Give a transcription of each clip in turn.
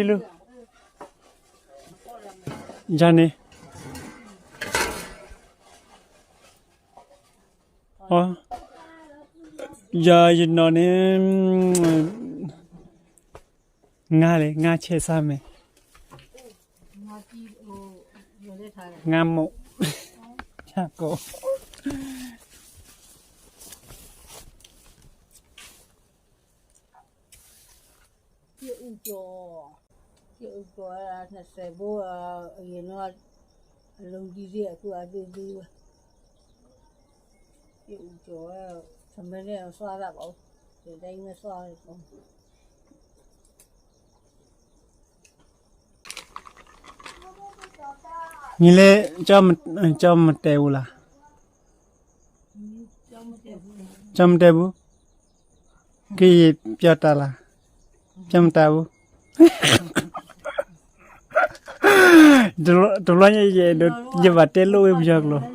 ယၤန့ၣ်, ယၤန့ၣ်, အ ယၤယနီၢ်န့ၣ် ငါလဲၣ် ငါဆဲးစၢ်မဲာ်, ငါမိၢ်, ယၤကိး ယအူကီၤ, ယအူကီၤ နစဲးဘိ အဂ့ၤနီၤ အလီၤဒံဒံ အကူအဒံဒံဝဲ, ယအူကီၤ ထမ့ၢ်န့ၣ်အသွါဒၣ်ဘၣ်, တဒ်အံၤမ့ၢ်သွါ နလဲၤ ကၠီမတဲဘူးလီၤ, ကၠီမတဲဘူး, ကယံာ်ပျီတၢ်လီၤ, ကၠီမတၤဘူး, တဘျီညါ ယဘၣ်တဲလိာ်ဝဲပယီၤကျိာ်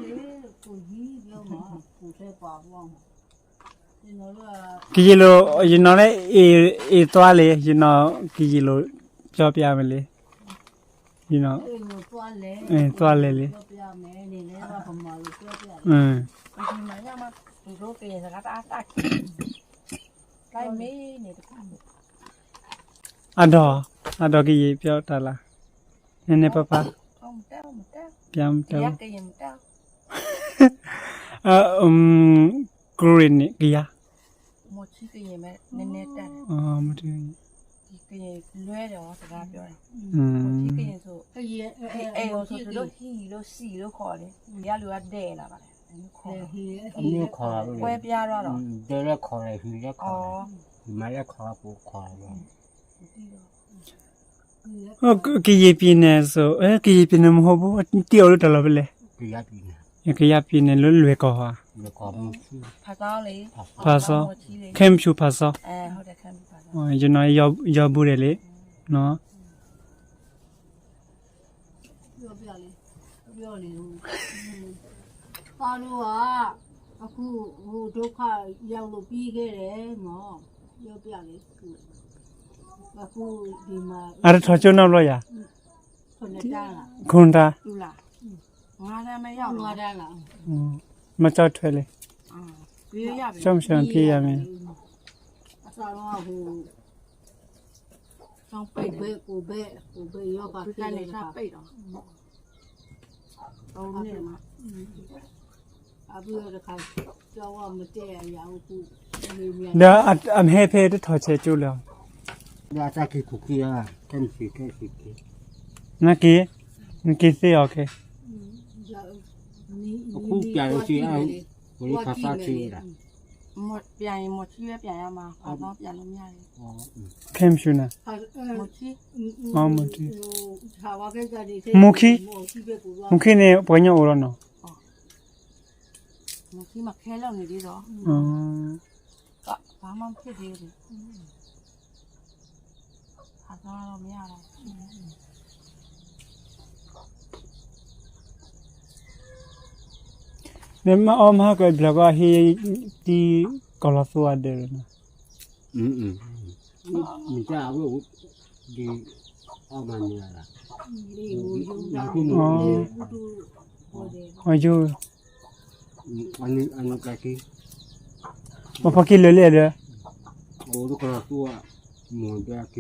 ကယံာ်လိာ် ယနီၢ်လၢ အ့ၣ်သွါလံ ယနီၢ် ကယံာ်လိာ် ပျီပျါမ့ၢ်လံ, ယနီၢ် သွါလဲၣ်လံ, အဒီး အဒီးကယံာ်ပျီတၢ်လီၤ, နန့ၣ်ပၢ်ပၢ်, ပျါမတၤ ကရ့ၣ်န့ၣ် ကယၤ, ကယံာ်ပံၤန့ၣ် ကယံာ်ပံၤန့ၣ်မ့ၢ်ဟိဘူး တံၢ်အီၤလၢတၢ်လီၢ်ဖဲလဲၣ်, ကယၤပံၤန့ၣ်လၢလွဲၢ်ကီၢ်ဧါ, ဖးစီ, ခဲမုၢ်ဆူၣ်ဖးစီ, ယနီၢ် ယီၤဘူးဒဲးလံ, ပၢ်ဒိၣ်ဧါ, အခု ဟိုဒုက္ခရောက်လို့ပြီးခဲ့တယ်နော်, ပြောပြလေ, အခုဒီမှာ အတထီၣ်ကၠိနီတဘျီယၤ, ခုနစ်တန်းလား, ခုနစ်တန်း, ငါးတန်းမရောက်ဘူး, ငါးတန်းလား, မကြောက်ထွက်လေ, ကြောက်မထွက်ပြေးရမယ်, အစတော့ဟို ကျောင်းပိတ်တယ်, ကိုဗစ်, ကိုဗစ်ရောဂါဖြစ်တဲ့အခါ, ပိတ်တော့, သုံးနှစ်မှာ, အပြီးတော့တခါ ကျောင်းကမတက်ရဘူး, အခု ဒီးအမဟဲဖဲတထီၣ်ဆဲးကၠိလၢၤ, ဒီးအတၢ်က့ၤကူၣ်က့ၤ, ခဲမုၢ်ဆ့ၣ်ခဲမုၢ်ဆ့ၣ်က့ၤ, နက့ၤ, နက့ၤသ့အီၤခဲ, အခုပြန်လို့ရှိရင် ဝေးခါစားချေးတာ, ပြန်ရင်မော်ချီပဲပြန်ရမှာ, ဘာမှပြန်လို့မရဘူး, ခဲမုၢ်ဆူၣ်နၤ, မော်ချီ, မော်ချီ, မူခံ, မူခံန့ၣ် ပှၤကညီအိၣ်လီၤနီၤ, မော်ချီမှာခဲလုပ်နေသေးတော့, ဘာမှမဖြစ်သေးဘူး, ဘာသွားတော့မရတော့ဘူး. မ့ၢ်မ့ၢ်အီၣ်မၤဟါကဘျီကီး ဟ့ၣ်တံၢ်ကီၢ်လီၤသိအဒၢးလီၤနီၤ, မ့ၢ်တၢ်အဝဲ, ဒ်အီၣ်မၤန့ၣ်လီၤ, အယိ, ပဖီခံလၢာ်လံဒီး, အဝဲတကီၢ်လီၤသိအ, မ့ၢ်ဒၢက့ၤ,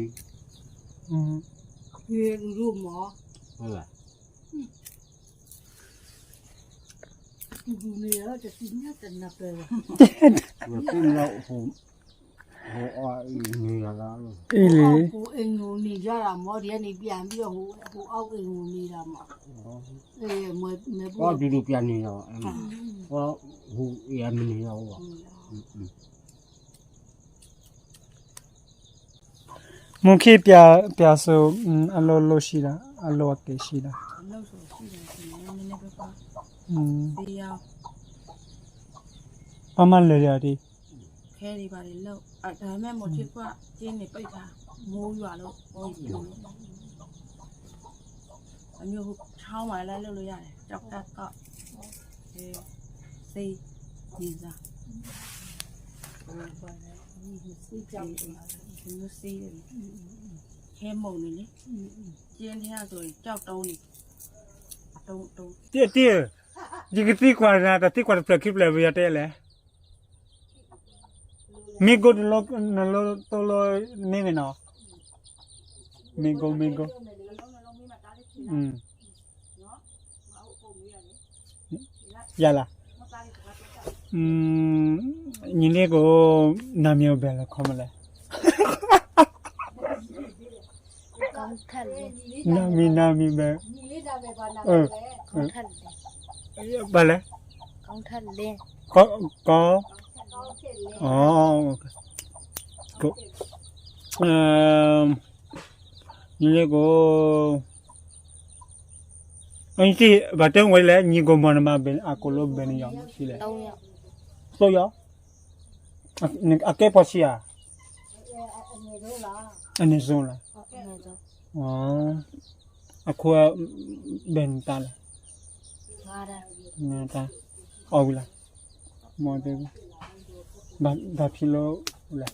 အံၤလံ, ဟိုအိမ်ကိုနေကြတာမ့ၢ်, ဒီကနေပြန်ပြီးတော့ ဟို, ဟိုအောက်အိမ်ကိုနေတာမ့ၢ်, အဲ, မွဲ, မွဲ, ဒီးပြန်နေတာ, ဟို, ဟို, မနေတော့ဘူး, မူခံ ပျးစိၤ အလိၣ်လိၣ်ဆံးဒီး အလိၣ်အကဲဆံးဒီး, ပှၤမၤလၢာ်ဒီးဒ်, ခဲဒံးဘၣ်န့ၣ်လၢာ်, ဒါပေမဲ့ မော်ချစ်က ကင်းနေပိတ်တာ, မိုးရွာလို့, မိုးရွာလို့, အမျိုးချောင်းမှာလည်း လုပ်လို့ရတယ်, ကျောက်တတ်တော့, ဆေး, ရေစ, မျိုးဆေးတယ်, ခဲမုန်နေလေ, ကျင်းထဲကဆိုရင် ကျောက်တုံးနေ, တုံးတုံး, တံၢ်, ယကသံကွၢ်နၤ တၢ်သံကွၢ်တဖျၢၣ်ခံဖျၢၣ် ပယီၤတဲလဲၣ်, မ့ၢ်ကိၢ်တလိၣ် နလိၣ်တိၢ်လိၣ်န့ၢ်န့ၣ်နီၤ, မ့ၢ်ကိၢ် မ့ၢ်ကိၢ်, ယၤလီၤ, ညီလ့ၣ်ကိး နမံၤအဘဲလဲၣ်ခီမလဲၣ်, နမံၤ နမံၤဘဲ, ဘၣ်လဲၣ်, ကီ, ညီလ့ၣ်ကိး ဘၣ်တဲဝဲလဲၣ် ညီကိးမီၤနမါ အကိးလိၣ်ဘဲန့ၣ်ယီၤဆံလဲၣ်, သိယီၤ, အကဲပှၤဆံးဧါ, အန့ၣ်စိလီၤ, အခိၣ် ဘဲန့ၣ်တၢ်လဲၣ်, တၢ်, အီၣ်ဝံၤလီၤ, မ့ၢ်တဲ, ဘၣ်ဖံးလိလဲၣ်,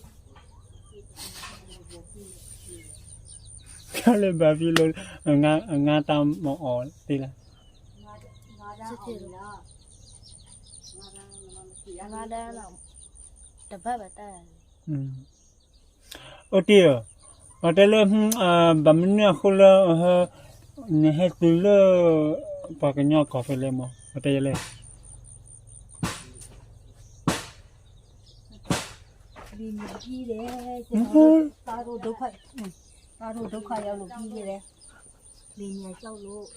တၢ်လၢဘၣ်ဖံးလိ, အငါတၢ်မၤအီၣ်သ့လီၤ, တဘၣ်ဘၣ်တၢ်, အိၣ်တ့ၢ်ဧၢ, ပတဲလၢ ဘၣ်မနုၤအဃိလၢ နဟဲတုၤလၢ ပှၤကညီကီၢ်ဖဲလဲၣ်မး ပတဲယလဲၣ်, လ့ၣ်ညါ, လ့ၣ်ညါ, သံကွၢ်န့ၣ်သံကွၢ်, လ့ၣ်ညါဘျ့ၣ်လိာ်ပံ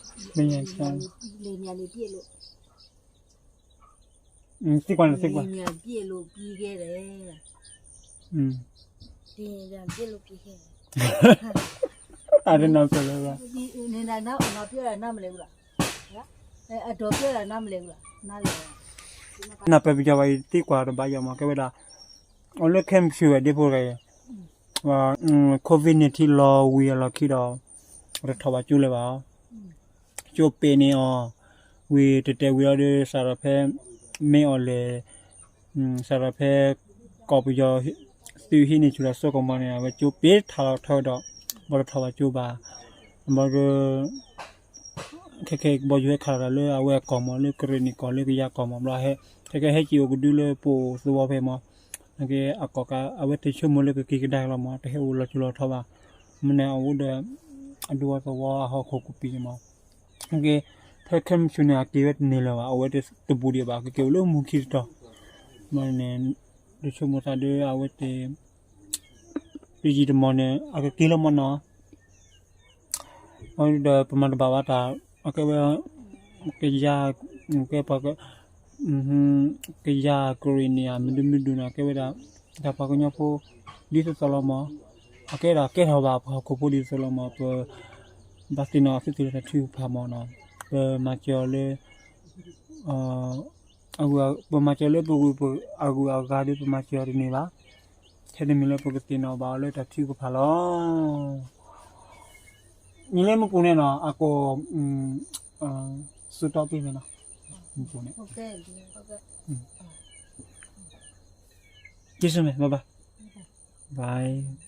ဂဲၤလဲၣ်, အတနီၤဖဲလဲၣ်ဘၣ်, နပၢ်ပယီၤဘၣ်အံၤသံကွၢ်တဘၣ်ယီၤမး ကဲဝဲဒၣ် အလၢခဲမုၢ်ဆ့ၣ်ဝဲဒၣ်ဖိတဂၤအံၤ, ခိၣ်ဝံၣ်န့ၣ်ထံၣ်လီၤဝံၤအလီၢ်ခံဒီး တထီၣ်ဘၣ်ကၠိလၢၤဘၣ်, ကၠိပ့းန့ၢ်အီၤ, ဝံၤတဲတဲဝံၤအီၤဒီး စးထီၣ်ဖဲ မ့ၢ်အီၤလဲၣ်, စးထီၣ်ဖဲ ကီၢ်ပယီၤ သုးဟံးန့ၢ်ဆူၣ်ဒီးစိကမီၤန့ၣ် အဝဲကၠိပ့းထးလီၤထီဒီး ဘၣ်တထီၣ်ဘၣ်ကၠိဘၣ်, ဘၣ်ဒီး ခဲကဲဘီယူၤဟဲခးလီၤတၢ်လၢအဝဲအကီၢ်မး လၢကရ့ၣ်နံၣ်ကီၢ်လၢကယၤကီၢ်မးဘျီဟဲ, ခဲကဲဟဲက့ၤအိၣ်ကဒုလၢပအိၣ်သဝီဖဲမး, နကဲအကီၢ်ကး အဝဲတဆိကမိၣ်လၢကက့ၤကဒါက့ၤလီၤမး တဟဲအိၣ်လီၤစိၤလီၤထီဘၣ်, မ့ၢ်န့ၣ်အအိၣ်ဒီး အဒူအသဝီအဟီၣ်ခိၣ်ကပံာ်န့ၣ်မး, နကဲ ဖဲခဲမုၢ်ဆ့ၣ်န့ၣ် အက့ၤဝဲတန့ၢ်လၢၤဘၣ် အဝဲတဘူးဒံးဘၣ် ကက့ၤအိၣ်လၢမူခံတတီၤ, မ့ၢ်န့ၣ် တဆိကမိၣ်သးဒီးအဝဲတ တယံာ်တမီၢ်န့ၣ် အကက့ၤလီၤမးနီၤ, ဒီးပမၤတဘၣ်ဘၣ်တၢ် အကဲဝဲ ကယၤ ကဲပှၤ ကယၤကရ့ၣ်နံၣ်ဧါ မ့ၢ်ဒုမ့ၢ်ဒုန့ၣ် အကဲဝဲဒၣ် တၢ်ပှၤကညီဖိ ဒ်သိးသိးလီၤမး, အကဲဒၣ်ကဲထီၣ်ဘၣ်ပှၤဟီၣ်ခိၣ်ဖိဒ်သိးလီၤမး, ပဘၣ်သ့ၣ်နီၣ်အသုသ့ၣ်လၢတၢ်ထုကဖၣ်မးနီၤ, ပမၤစၢၤအီၤလၢ ပမၤစၢၤလၢပဂုၤပအဂုၤအဂၤဒီး ပမၤစၢၤအီၤတန့ၢ်ဘၣ်, ထဲတမံၤလၢပကသ့ၣ်နီၣ်ဘၣ်အီၤလၢတၢ်ထုကဖၣ်လီၤ. ညီလၢမုၢ်ပူၤန့ၣ်နီၤ အကိး စူးတီပ့ၢ်န့ၣ်နီၤ, မုၢ်ပူၤန့ၣ်, က့ၤဆူမဲာ် bye bye, bye.